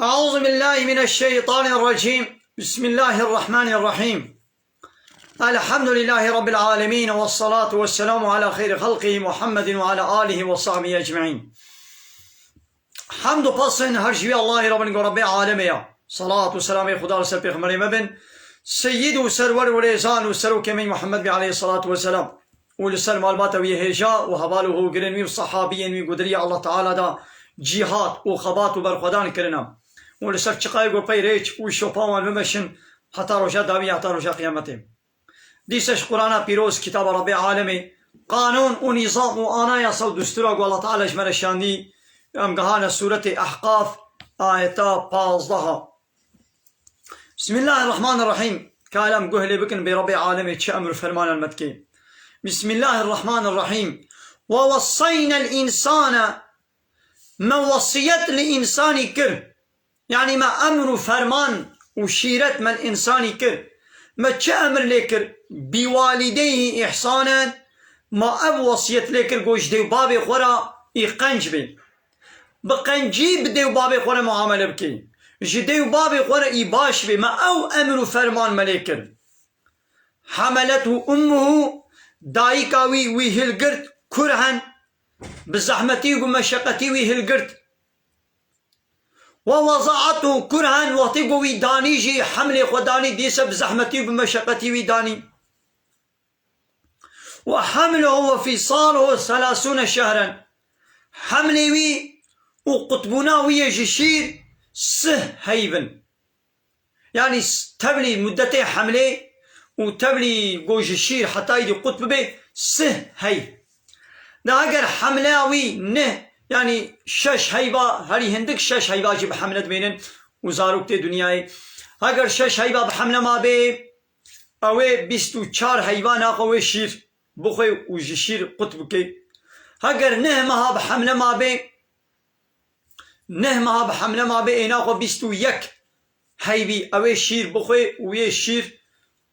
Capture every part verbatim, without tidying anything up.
أعوذ بالله من الشيطان الرجيم. بسم الله الرحمن الرحيم. الحمد لله رب العالمين، والصلاة والسلام على خير خلقه محمد وعلى آله وصحبه أجمعين. Hamd û pasên her ji wî Allahê re bin, ku Rebbê alemê ya. Salat û selamê Xuda li ser pêxemberê me bin. Seyyid û serwer û rêzan û serokê me Muhammed bî aleyhissalatu vesselam. Û li ser malbata wî hêja û heval û hogirên wî û sahabiyên wî ku di riya Allah Teala da cîhad û xebat û berxwedan kirine. Û li ser çiqayê ku pey rêç û şopa wan bimeşin heta roja dawî, heta roja qiyametê. Dîse ji Qur'ana pîroz, kitaba Rebbê alemê, qanûn û nîzam û anayasa û dustûra ku Allah Teala ji me re şandî, em gihane sûretê Ehqaf, ayeta pazdeh. Bismillahirrahmanirrahîm. Ka em guh lê bikin bê Rebbê alemê çi emr û fermanan me dike. Bismillahirrahmanirrahîm. Ve wessayna l-insane, me wesiyet li însanî kir. Yanî me emr û ferman û şîret me li însanî kir. Me çi emr lê kir? Bi walîdeyhî îhsanen, me ev wesiyet lê kir, got ji dê û bavê xwe re î qenc bê. Bi qencî bi dê û bavê xwe re muamele bike. Ji dê û bavê xwe re î baş bê. Me ew emr û ferman me lê kir. Hamalethu ummuhu, dayika wî wî hilgirt, kurhen, bi zehmetî û bi meşeqetî wî hilgirt. Ve wezaathu kurhen, wextê ku wî danî jî, hemlê xwe danî, dîse bi zehmetî û bi meşeqetî wî danî. Ve hamluhu ve fîsaluhu selasûne şehren. Hemlê wî û qutbûna wî yê ji şîr sih heyv in. Yanî s-, tevlî muddetê hemlê û tevlî ku ji şîr heta îdî qut bibe, sih heyv. Da eger hemleya wî neh, yanî şeş heyva, herî hindik şeş heyva jî bi hemle dibênin û zarok tê dinyayê. Heger şeş heyva bi hemle mabe, ew ê bîst û çar heyva naxwe wê şîr bixwe û ji şîr qut bike. Heger neh meha bi hemle mabe, neh meha bi hemle mabe, ê naxwe bîst û yek heyvî ew ê şîr bixwe û yê şîr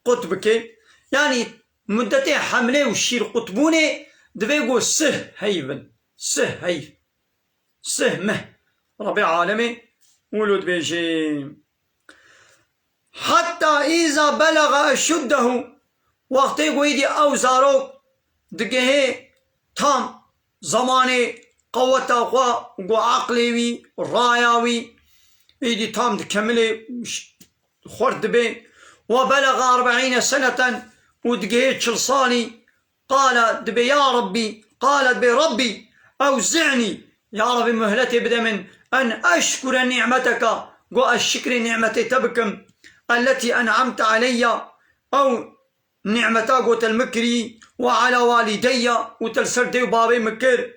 qut bike. Yanî muddetê hemlê û şîr qutbûnê divê ku sih heyv in. Sih heyv. Sih meh. Rebbê alemê wilo dibêje. Hetta îza belaga eşuddehu, wextê ku êdî ew zarok digihê tam zemanê qeweta xwe, ku aqlê wî, raya wî, êdî tam dikemilê, xurt dibê. Ve belaga erbeîne seneten, û digihê çil salî, Qala, dibê, ya Rabbî, qala, dibê, Rabbî, ewzi'nî, ya Rabbî, muhletê bide min, en eşkure ni'meteka, go ez şikrê ni'metê te bikim, elletî en'amte aleyya, ew ni'meta go te li min kirî, ve ala walîdeyya, û te li ser dê û bavê min kir.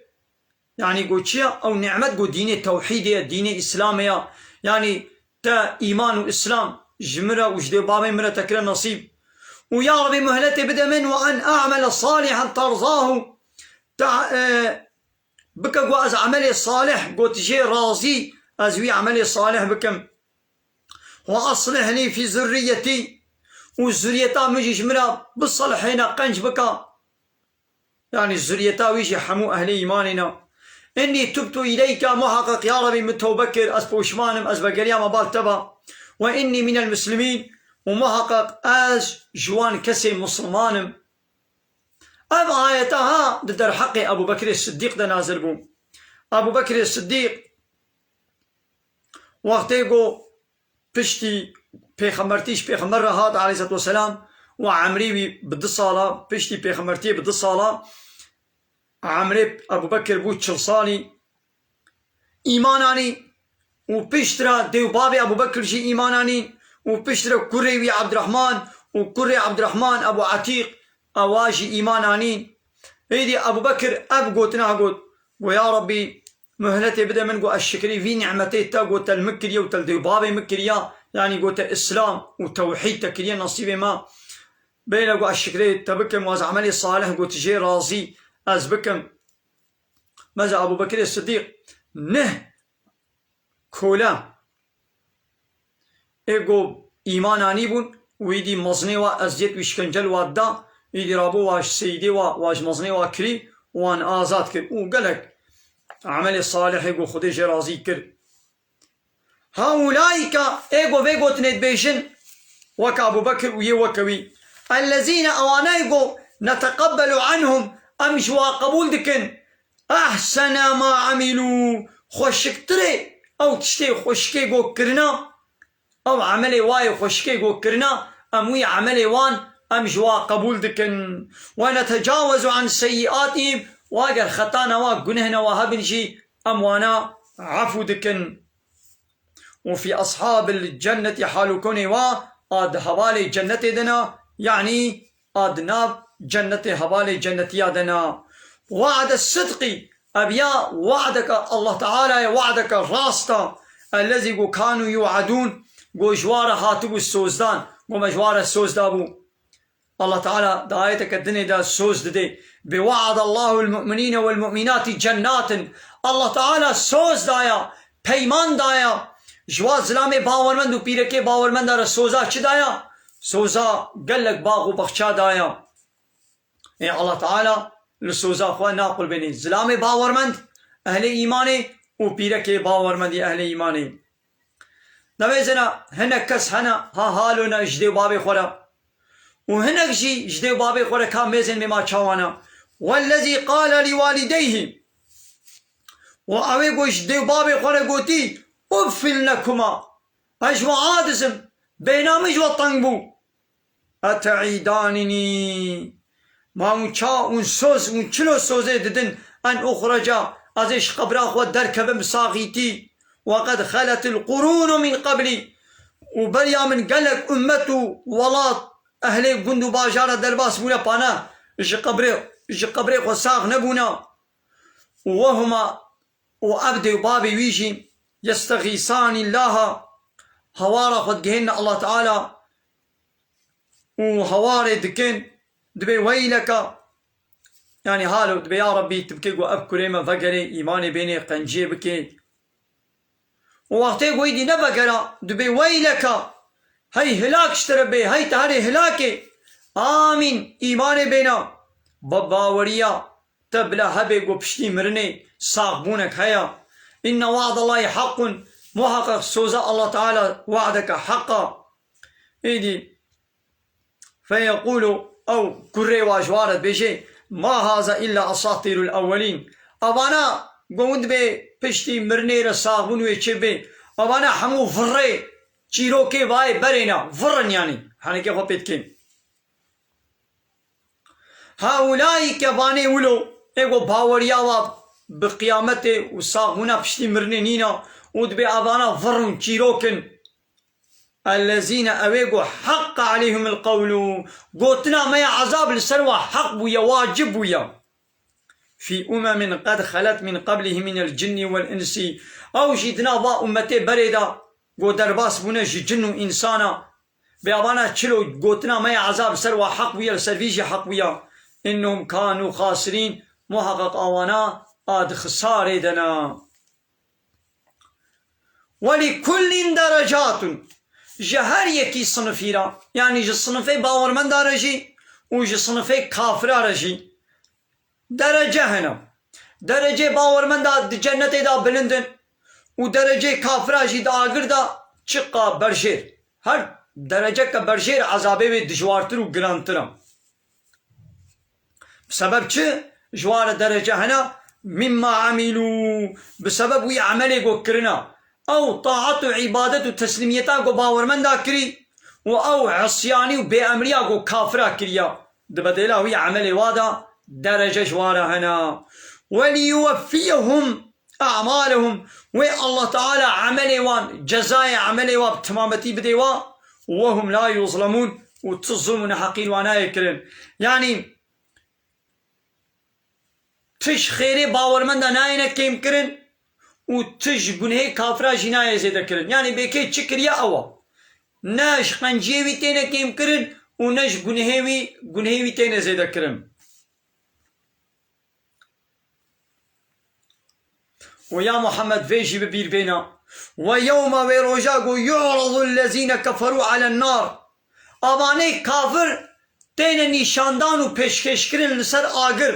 Yanî go çi ye? Ew ni'met go dînê tewhîdê ye, dînê Îslamê ye. Yanî te îman û Îslam ji min re û ji dê û bavê min re te kire nesîb. Û ya Rebî muhletê bide min, ve en a'mele salihan terzahu. Te, e, bike ku ez emelê salih, go tu jê razî, ez wî emelê salih bikim. Ve aslih lî fî zurriyetî. Û zuriyeta min jî ji min re biselihêne, qenc bike. Yanî zuriyeta wî jî hemû ehlê îmanê ne. Innî tubtu îleyke, muheqeq ya Rebî min tewbe kir, ez poşman im, ez vegeriyame bal te ve. Ve innî minel muslimîn, û muheqeq ez ji wan kesê misliman im. Ev ayeta ha di derheqê Ebû Bekirê Siddîq de nazil bû. Ebû Bekirê Siddîq wextê ku piştî pêxembertî ji pêxember re hat aleyhisselatu vesselam û emrê wî bi du sala, piştî pêxembertiyê bi du sala emrê Ebû Bekir bû çil salî, îman anî û piştre dê û bavê Ebû Bekir jî îman anîn û piştre kurê wî Ebdirehman û kurê Ebdirehman Ebû Etîq, ewa jî îman anîn. Êdî Ebû Bekir ev gotina got, got, ya Rabbî, muhletê bide min, got, ez şikrî vî ni'metê te, got, te li min kiriye û te li dê û bavê min kiriya, yanî got, te Îslam û tewhîd te kiriye nesîbê me. Bêle got, ez şikrê te bikim, û ez emelê salih, got, jê razî ez bikim. Meza Ebû Bekirê Siddîq neh kole ê ku îman anîbûn û êdî mezinê wa eziyet û îşkence li wa da, êdî rabû wa ji seyîdê wa, wa ji mezinê wa kirî, wan azad kir û gelek emelê salihê ku Xwedê jê razî kir. Heulaîka, ê go vê gotinê dibêjin, wek Ebû Bekir û yê weke wî. Ellezîne, ewaney go, neteqebbelu anhum, em ji wa qebûl dikin. Ehsene ma emilû, xweşiktirê ew tiştê xweşikê go kirina, ew emelê wayê xweşikê go kirina, em wî emelê wan, em ji wa qebûl dikin. Ve netecawezu an seyyiatihim, û eger xetana wa, gunehna wa hebin jî, em wana efû dikin. Û fî ashabil cennetî, hal û konê wa a di hevalê cennetê de ne, yanî a di nav cennetê, hevalê cennetiya de ne. Wa'de sidqî, ev ya wa'deke Allah Teala ye, wa'deke rast e. Ellezî go kanû yu'edûn, go ji wa re hatibû sozdan, go me ji wa re soz dabû. Allah Teala di ayeteke dinê de soz dide. Bi wa'adallahul mu'minîne wel mu'minatî cennatin. Allah Teala soz daya, peyman daya. Ji wa zilamê bawermend û pîrekê bawermenda re soza çi daya? Soza gelek bax û baxça daya. Ê Allah Teala li soza xwe naqulbênê. Zilamê bawermend, ehlê îmanê û pîrekê bawermendî ehlê îmanê. Demê zina hinek kes hene ha halo ne ji dê û babê xwe re. Û hinek jî ji dê û babê xwe re ka mêzên mê ma çawana. Wellezî qale li walideyhî. Û ew ê ku ji dê û babê xwe re gotî, "Uffin lekuma." Ez ji we aciz im. Bêhna min ji we teng bû. Ete'îdanînî. Ma hûn ça, hûn soz, hûn çilo sozê didin, en uxreca, ez ê ji qebra xwe derkevim bi saxîtî. Ve qed xeletil qurûnu min qeblî. Û beriya min gelek ummet û welat, ehlê gund û bajara derbas bûne pana, ji qebrê, ji qebrê xwe sax nebûna. Û wehuma, û ev dê û babê wî jî, yestexîsanî Llaha, hawara xwe digihênine Allah Teala, û hawarê dikin, dibê weyleka, yanî halo dibê, ya Rebbî, tu bikê ku ev kurê me vegerê, îmanê bênê, qenciyê bikê. Û wextê ku êdî nevegera, dibê weyleka, hey hilak ji te re bê, hey te herê hilakê. Amîn, îmanê bêna, bi baweriya te bila hebê ku piştî mirinê saxbûnek heye. Înne wa'dallahî heqqun, muheqeq soza Allah Teala wa'deke heq a. Êdî, feyeqûlu, ew kurê wa ji wa re dibêje, "Ma haza illa asatîrul ewwelîn." Evana, go hûn dibê piştî mirinê re saxbûn wê çi bê? Evana hemû virrê, çîrokê vayê berê ne, virr in yanî. Henekê xwe pê dikên. Haulâi, ke vanê wilo, ê ku baweriya wa bi qiyametê û saxbûna piştî mirinê nîna û dibê evana virr in, çîrok in. Ellezîne, ew ê ku heqqa aleyhimul qewlu, gotina me ya ezab li ser wa heq bûye, wacib bûye. Fî umemin qed xelet min qeblihim minel cinnî wel insî. Ew jî di nav va ummetê berê de ku derbas bûne ji cin û însana. Bê evana çilo gotina me ya ezab ser wa heq bûye, li ser vî jî heq bûya. Innehum kanu xasirîn, muheqeq awana a di xisarê de ne. Ve li kullin derecatun. Ji her yekî sinifî re, yanî ji sinifê bawermenda re jî û ji sinifê kafira re jî derece hene. Derecê bawermenda di cennetê de bilind in û derecê kafira jî di agir de çiqa berjêr. Her dereceke berjêr ezabê wê dijwartir û girantir e. Bi sebeb çi? Ji wa re derece hene, mimma emîlû, bi sebeb wî emelê ku kirina. Ew taat û îbadet û teslîmiyeta ku bawermenda kirî û ew isyanî û bêemriya ku kafira kiriya. Di bedêla wî emelê wa de derece ji wa re hene. Weliyuweffiyehum a'malehum. Wê Allah Teala emelê wan, cezayê emelê wa bi timametî bidê wa. Wehum la yuzlemûn. Û tu zulm û neheqî li wa nayê kirin. Yanî, tu ji xêrê bawermenda nayêne kêmkirin û tu ji gunehê kafira jî nayê zêdekirin. Yanî bêkê çi kiriye ew e. Ne ji qenciyê wî têne kêmkirin û ne ji gunehê wî, gunehê wî têne zêdekirin. Û ya Muhammed vê jî bi bîr bêne. Ve yewme, wê roja ku yu'radu lezîne keferû alen nar. Avanê kafir têne nîşandan û pêşkêşkirin li ser agir.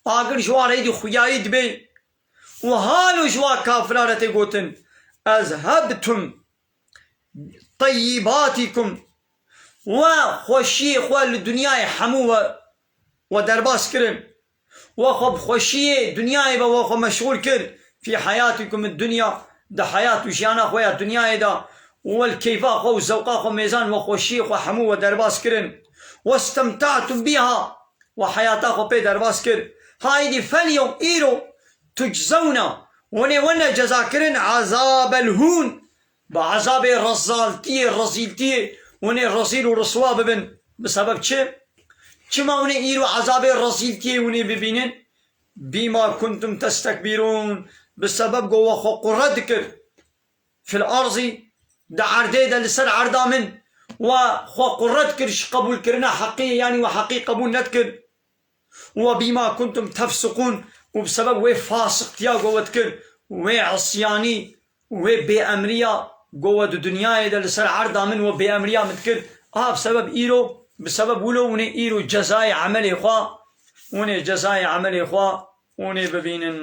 Agir ji wan re êdî xuyayî dibê. Û halo ji wa kafira re tê gotin, "Ezhebtum طيباتكم, we xweşiyê xwe li dinyayê hemû we, we derbas kirin. We xwe bi xweşiyê dinyayê ve we xwe meşxûl kir. في حياتكم الدنيا, di heyat û jiyana xwe ya dinyayê de, û we li keyfa xwe û zewqa xwe mêzan, we xweşiyê xwe hemû we derbas kirin. واستمتعتم بها, we heyata xwe pê derbas kir. Haydi, فاليوم, îro, تجزون, hûn ê wene ceza kirin, عذاب الهون, bi ezabê rezaltiyê, rezîltiyê, hûn ê rezîl û riswa bibin. Bi sebeb çi? Çima hûn ê îro ezabê rezîltiyê hûn ê bibînin? بما كنتم تستكبرون, bi sebeb ku we xwe qure dikir. في الأرض, di erdê de, li ser erda min, we xwe qure dikir ji qebûlkirina heqê, yanî we heqê qebûl nedikir. وبما كنتم تفسقون, û bi sebeb wê fasiqtiya ku we dikir, wê isyanî, wê bêemriya ku we di dinyayê de li ser erda min we bêemriya min dikir, a bi sebeb îro, bi sebeb wilo hûn ê îro cezayê emelê xwe, hûn ê cezayê emelê xwe, hûn ê bibînin.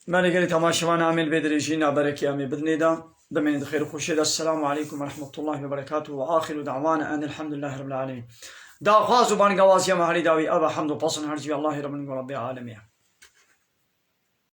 Me li gelî temaşevana em ê li vê dirêjî naberekî em ê bidinê de. Bimînin di xêr û xweşiyê de. Esselamu aleykum ve rahmetullahi ve berekatuhu ve axiru da'wana enil hamdulillahi rabbil alemin. Daxwaz û bangawaziya me herî dawî ev e, hemd û pesn her cî Allahê Rabbin ku Rabbê alemê ye.